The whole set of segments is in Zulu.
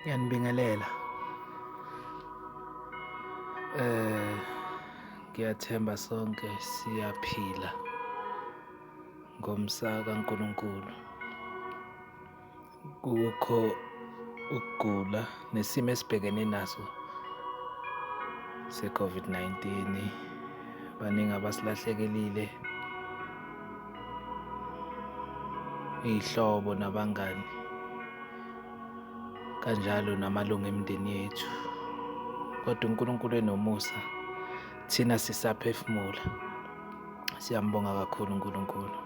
Ngiyanibingelela. Ngiyathemba sonke siyaphila ngomsa kaNkulunkulu. Kukho ukugula nesimo esibhekene naso se-COVID-19. Baningi abasilahlekelile, iy'hlobo nabangani, kanjalo namalungu emindeni yethu, kodwa uNkulunkulu enomusa thina sisaphefumula. Siyambonga kakhulu uNkulunkulu.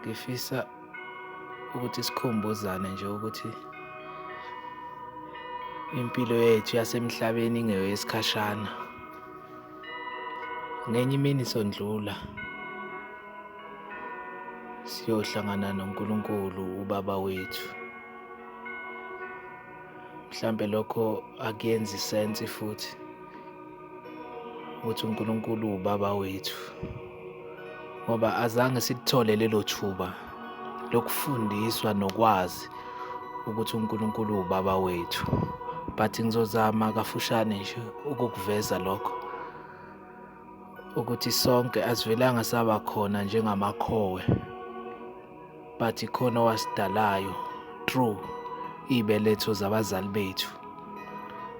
Ngifisa ukuthi sikhumbuzane nje ukuthi impilo yethu yasemhlabeni ingeyesikhashana. Ngenye imini sondlula siyohlangana noNkulunkulu ubaba wethu. Mhlampe lokho akuyenzi sense futhi ukuthi uNkulunkulu ubaba wethu, ngoba azange silithole lelo thuba lokufundiswa nokwazi ukuthi uNkulunkulu ubaba wethu. But ngizozama kafushane nje ukukuveza lokho, ukuthi sonke asivelanga saba khona njengamakhowe, but khona owasidalayo through iy'beletho zabazali bethu.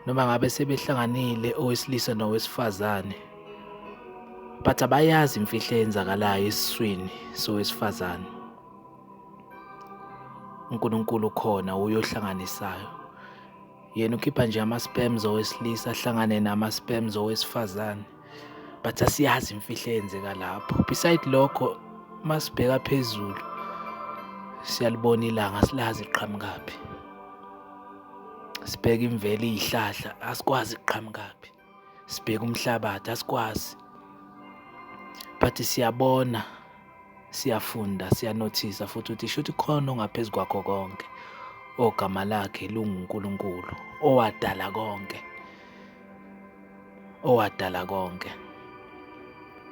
Noma ngabe sebehlanganile owesilisa nowesifazane, but abayazi imfihlo eyenzakalayo esiswini sowesifazane. uNkulunkulu khona uyohlanganisayo. Yena ukhipha nje ama-sperms owesilisa ahlangane nama-sperms owesifazane, but asiyazi imfihlo eyenzeka lapho. Beside lokho, masibheka phezulu siyalibona ilanga, asilazi liqhamukaphi. Sibheka imvelo, iy'hlahla, asikwazi kuqhamukaphi. Sibheka umhlabathi, asikwazi, but siyabona, siyafunda, siyanothisa futhi ukuthi shuthi khona ongaphezu kwakho konke, ogama lakhe lunguNkulunkulu, owadala konke, owadala konke.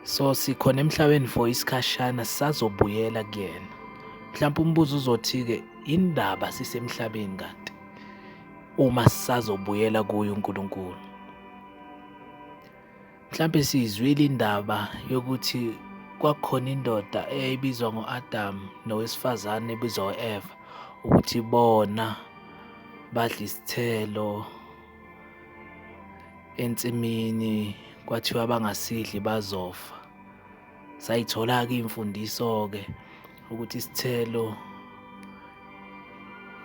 So sikhona emhlabeni for isikhashana, sisazobuyela kuyena. Mhlawumbe umbuzo uzothi-ke, indaba sisemhlabeni kanti uma sisazobuyela kuye uNkulunkulu? Mhlampe siyizwile indaba yokuthi kwakukhona indoda eyayibizwa ngo-Adam nowesifazane ebizwa ngo-Eva, ukuthi bona badla isithelo ensimini, kwathiwa bangasidli bazofa. Sayithola-ke iy'mfundiso-ke ukuthi isithelo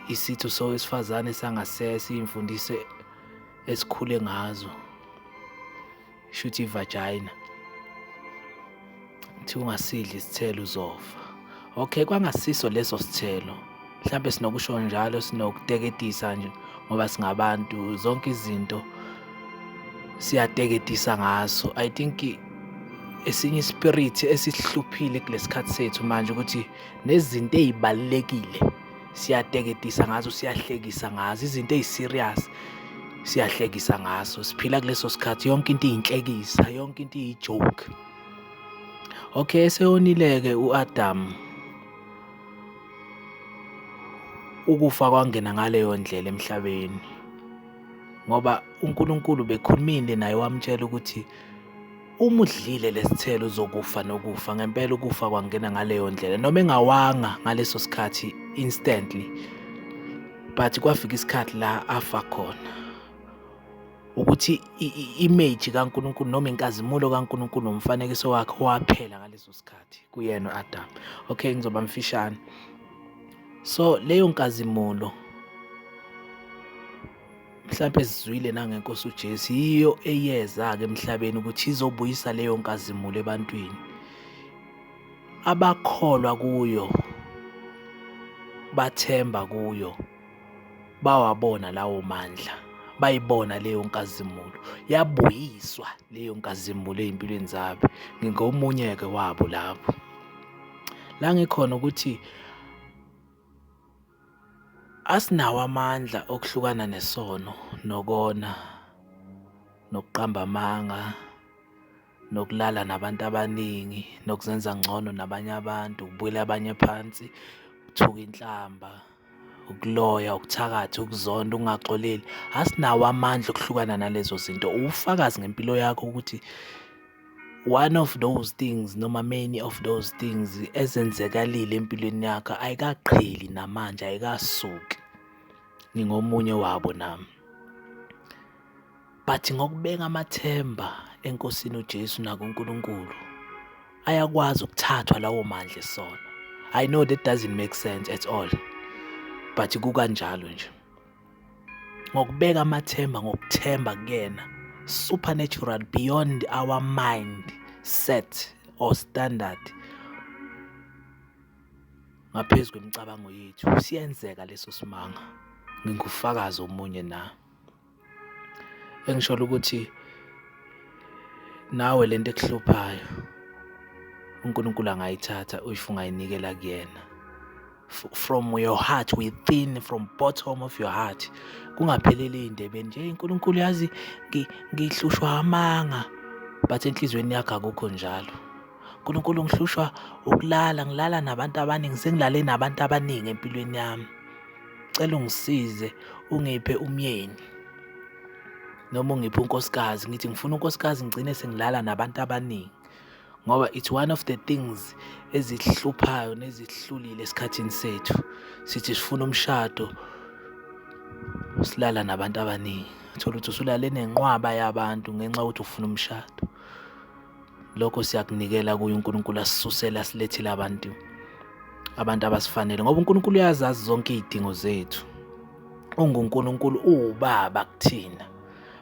isitho sowesifazane sangasese, iy'mfundiso esikhule ngazo, shuthi i-vagina, kuthiwa ungasidli isithelo uzofa. Okay, kwangasiso leso sithelo, mhlampe sinokusho njalo, sinokuteketisa nje ngoba singabantu, zonke izinto siyateketisa ngaso. I think esinye ispirit esihluphile kulesikhathi sethu manje ukuthi nezinto ey'balulekile siyateketisa ngazo, siyahlekisa ngazo, izinto ey'serious siyahlekisa ngaso. Siphila kuleso sikhathi, yonke into iyinhlekisa, yonke into iyi-joke. Okay, seyonile-ke u-Adam, ukufa kwangena ngaleyo ndlela emhlabeni, ngoba uNkulunkulu bekhulumile naye wamtshela ukuthi uma udlile lesithelo uzokufa nokufa. Ngempela ukufa kwangena ngaleyo ndlela, noma engawanga ngaleso sikhathi instantly, but kwafika isikhathi la afa khona. Ukuthi i-image kaNkulunkulu noma inkazimulo kaNkulunkulu nomfanekiso wakhe waphela ngaleso sikhathi kuyena u-Adam. Okay, ngizoba mfishane. So leyo nkazimulo mhlawumbe sizwile nangenkosi uJesu, yiyo eyeza-ke emhlabeni ukuthi izobuyisa leyo nkazimulo ebantwini abakholwa kuyo, bathemba kuyo, bawabona lawo mandla, bayibona leyo nkazimulo, yabuyiswa leyo nkazimulo ey'mpilweni zabo. Ngingomunye-ke wabo lapho la ngikhona ukuthi asinawo amandla okuhlukana nesono, nokona, nokuqamba amanga, nokulala nabantu abaningi, nokuzenza ngcono nabanye abantu, ukubukela abanye phansi. Ukuthuka inhlamba, ukuloya, ukuthakatha, ukuzonda, ukungaxoleli, asinawo amandla okuhlukana nalezo zinto. Uwufakazi ngempilo yakho ukuthi one of those things noma many of those things ezenzekalile empilweni yakho ayikaqheli namanje, ayikasuki. Ngingomunye wabo nami. But ngokubeka amathemba eNkosini uJesu nakuNkulunkulu, ayakwazi ukuthathwa lawo mandla esono. I know that doesn't make sense at all, but kukanjalo nje. Ngokubeka amathemba, ngokuthemba kuyena, supernatural, beyond our mind set or standard, ngaphezu kwemicabango yethu, siyenzeka leso simanga. Ngingufakazi omunye na engisholo ukuthi nawe lento ekuhluphayo uNkulunkulu angayithatha if ungayinikela kuyena from your heart within, from bottom of your heart, kungapheleli ey'ndebeni nje. UNkulunkulu yazi ngihlushwa amanga, but enhliziyweni yakho akukho njalo. UNkulunkulu, ngihlushwa ukulala, ngilala nabantu abaningi, sengilale nabantu abaningi empilweni yami, cela ungisize ungiphe umyeni noma ungiphe unkosikazi. Ngithi ngifuna unkosikazi, ngigcine sengilala nabantu abaningi, ngoba it's one of the things ezihluphayo nezihlulile esikhathini sethu. Sithi sifuna umshado, silala nabantu abaningi. Thola ukuthi usulale nenqwaba yabantu ngenxa yokuthi ufuna umshado. Lokho siyakunikela kuye uNkulunkulu, asisusele, asilethele abantu abasifanele, ngoba uNkulunkulu uyazazi zonke iy'dingo zethu. UnguNkulunkulu, uwubaba kuthina,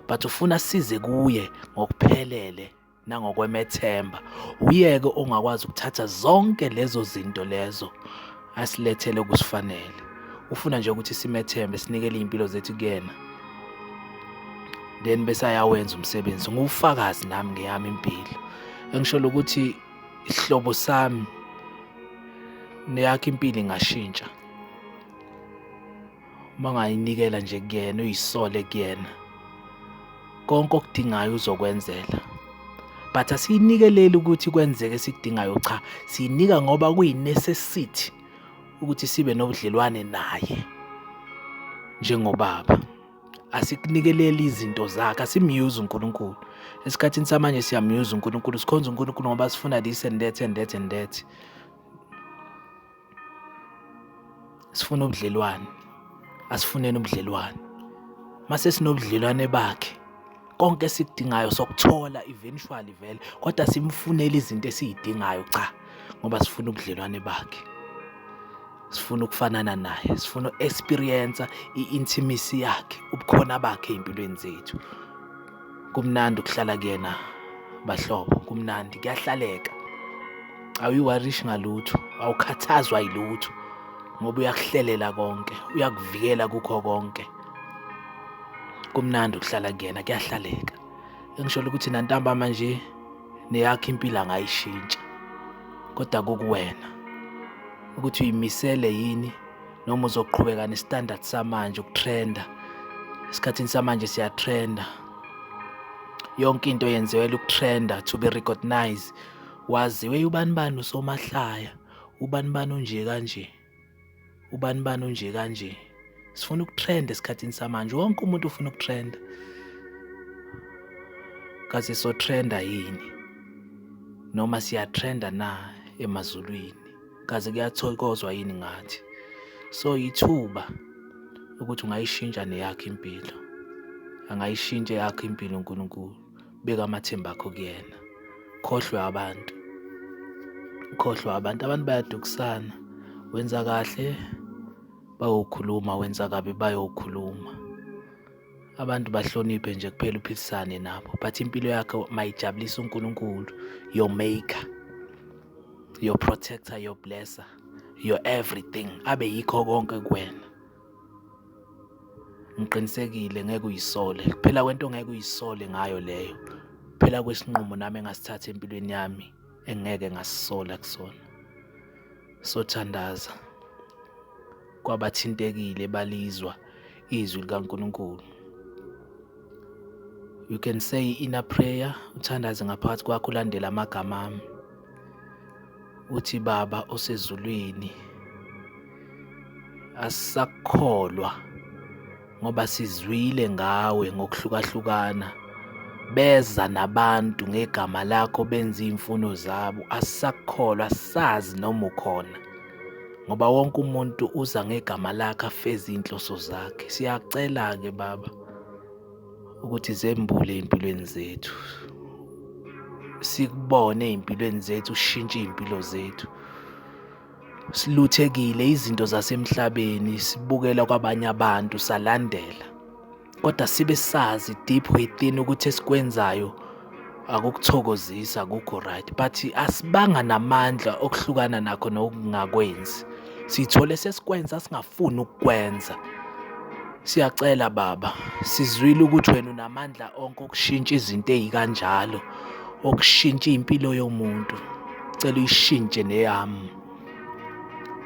but ufuna size kuye ngokuphelele nangokwemethemba. Uyeke ongakwazi ukuthatha zonke lezo zinto lezo asilethele kusifanele. Ufuna nje ukuthi simethembe, sinikele iy'mpilo zethu kuyena, then bese ayawenza umsebenzi. Ngufakazi nami ngeyami impilo, engisholo ukuthi isihlobo sami neyakho impilo ingashintsha uma ungayinikela nje kuyena, uyisole kuyena. Konke okudingayo uzokwenzela, but asiyinikeleli ukuthi kwenzeke esikudingayo. Cha, siyinika ngoba kuyi-necessity ukuthi sibe nobudlelwane naye njengobaba. Asikunikeleli izinto zakhe, asimuse uNkulunkulu. Esikhathini samanje siyamuse uNkulunkulu, sikhonza uNkulunkulu ngoba sifuna this and that and that and that. Sifuna ubudlelwane, asifuneni ubudlelwane. Mase sinobudlelwane bakhe, konke esikudingayo sokuthola eventually vele, kodwa simfunele izinto esiyidingayo? Cha, ngoba sifuna ubudlelwane bakhe, sifuna ukufanana naye, sifuna experience i-intimacy yakhe, ubukhona bakhe empilweni zethu. Kumnandi ukuhlala kuyena, bahlobo, kumnandi, kuyahlaleka. Awuyiwarishi ngalutho, awukhathazwa yilutho, ngoba uyakuhlelela konke, uyakuvikela kukho konke. Kumnandi ukuhlala kuyena, kuyahlaleka. Engisholo ukuthi nantambama nje neyakho impilo angayishintsha, kodwa kukuwena ukuthi uyimisele yini noma uzoqhubeka ne-standard samanje, ukutrenda. Esikhathini samanje siyatrenda, yonke into yenziwela ukutrenda, to be recognized, waziwe ubani bani usomahlaya, ubani bani unje kanje, ubani bani unje kanje. Sifuna ukutrenda esikhathini samanje, wonke umuntu ufuna ukutrenda. Kaze sotrenda yini, noma siyatrenda na emazulwini? Kaze kuyathokozwa yini ngathi? So ithuba ukuthi ungayishintsha neyakho impilo, angayishintsha yakho impilo uNkulunkulu. Beka amathemba akho kuyena, khohlwe abantu, khohlwa abantu. Abantu bayadukisana, wenza kahle bayokhuluma, wenza kabi bayokhuluma. Abantu bahloniphe nje kuphela, uphilisane nabo, but impilo yakho mayijabulise uNkulunkulu, your maker, your protector, your blesser, your everything, abe yikho konke kuwena. Ngiqinisekile ngeke uyisole. Kuphela kwento ongeke uyisole ngayo leyo, kuphela kwesinqumo nami engasithatha empilweni yami engeke ngasisola kusona. Sothandaza kwabathintekile balizwa izwi likaNkulunkulu. You can say in a prayer, uthandaze ngaphakathi kwakho, ulandele amagama ami, uthi: "Baba osezulwini, Asisakukholwa ngoba sizwile ngawe ngokuhlukahlukana. Beza nabantu ngegama lakho benza iy'mfuno zabo. Asisakukholwa, asazi noma ukhona ngoba wonke umuntu uza ngegama lakhe afeze iy'nhloso zakhe. Siyacela-ke Baba ukuthi zembule ey'mpilweni zethu, sikubone ey'mpilweni zethu, ushintshe iy'mpilo zethu. Siluthekile izinto zasemhlabeni, sibukela kwabanye abantu salandela, kodwa sibe sazi deep within ukuthi esikwenzayo akukuthokozisi, akukho right, but asibanga namandla okuhlukana nakho nokungakwenzi. Sithole sesikwenza singafuni ukukwenza. Siyacela Baba, sizwile ukuthi wena unamandla onke okushintsha izinto ey'kanjalo, okushintsha impilo yomuntu. Cela uyishintshe neyami.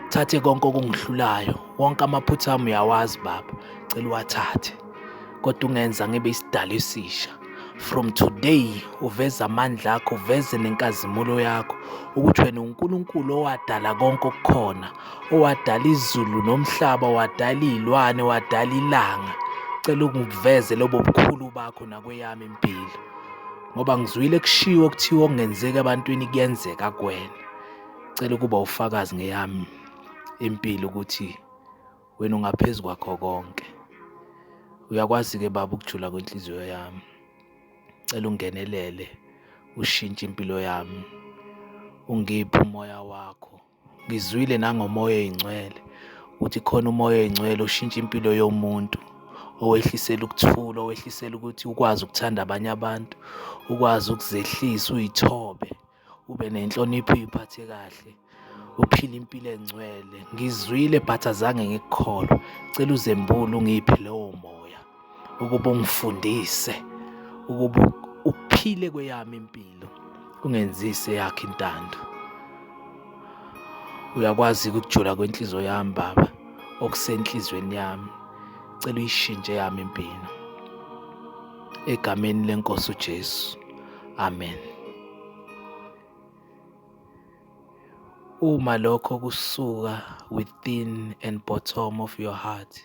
Thathe konke okungihlulayo, wonke amaphutha ami uyawazi Baba, cela uwathathe. Kodwa ungenza ngibe isidalwa esisha. From today uveze amandla akho, uveze nenkazimulo yakho ukuthi wena uNkulunkulu owadala konke okukhona, owadala izulu nomhlaba, wadala iy'lwane, wadala ilanga. Cela ungiveze lobo bukhulu bakho nakweyami impilo, ngoba ngizwile kushiwo kuthiwa okungenzeka ebantwini kuyenzeka kuwena. Cela ukuba ufakazi ngeyami impilo ukuthi wena ungaphezu kwakho konke. Uyakwazi-ke Baba ukujula kwenhliziyo yami. Cela ungenelele ushintshe impilo yami, ungiphe umoya wakho. Ngizwile nangomoya oyingcwele ukuthi khona umoya oyingcwele oshintsha impilo yomuntu, owehlisela ukuthula, owehlisela ukuthi ukwazi ukuthanda abanye abantu, ukwazi ukuzehlisa, uyithobe, ube nenhlonipho, uyiphathe kahle, uphile impilo engcwele. Ngizwile but azange ngikukholwe. Cela uzembule ungiphe lowo moya ukuba ungifundise ukuba uphile kweyami impilo, ungenzise yakho intando. Uyakwazi ukujula kwenhliziyo yami Baba, okusenhlizweni yami. Cela uyishintshe yami impilo. Egameni lenkosi uJesu. Amen. Uma lokho kusuka within and bottom of your heart,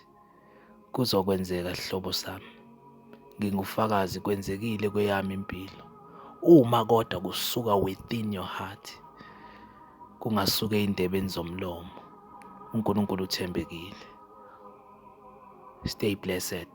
kuzokwenzeka sihlobo sami. Ngingufakazi, kwenzekile kweyami impilo. Uma kodwa kusuka within your heart, kungasuka ey'ndebeni zomlomo. uNkulunkulu uthembekile. Stay blessed.